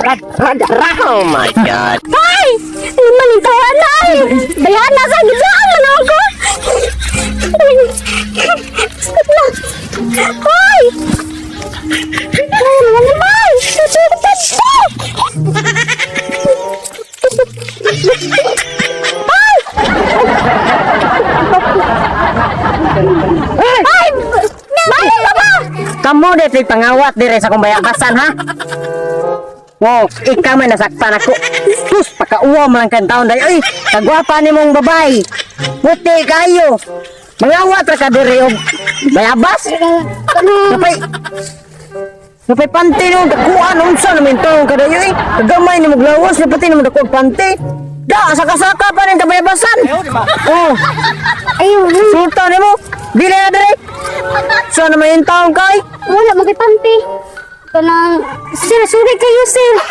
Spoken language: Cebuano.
Oh my God. Ay! Malintawan na ay! Bayan na sa gidaan man ako! Stop na! Ay! Ay, naman! Ay! Ay! Bakit ka ba? Kamu de pangawat dire sa akong bayabasan, ha? Wow, ikaw may nasaktan ako. Sus, pakauwa mo lang kang taon dahil. Ay, kagwapa ni mong babae. Puti kayo. Mangawat ra ka dire og bayabas. Napay Napay panty no, dakuan unsa naman taon kadayo eh. Kagamay ni maglawas, napati ni mo dakuan panty. Da, saka-saka pa rin kabayabasan. Oh, Ayun, sultan nimo. Dili na dire. Sa naman yung taon kay? wala mo kay panty. Kanang, sir, sorry kayo, sir.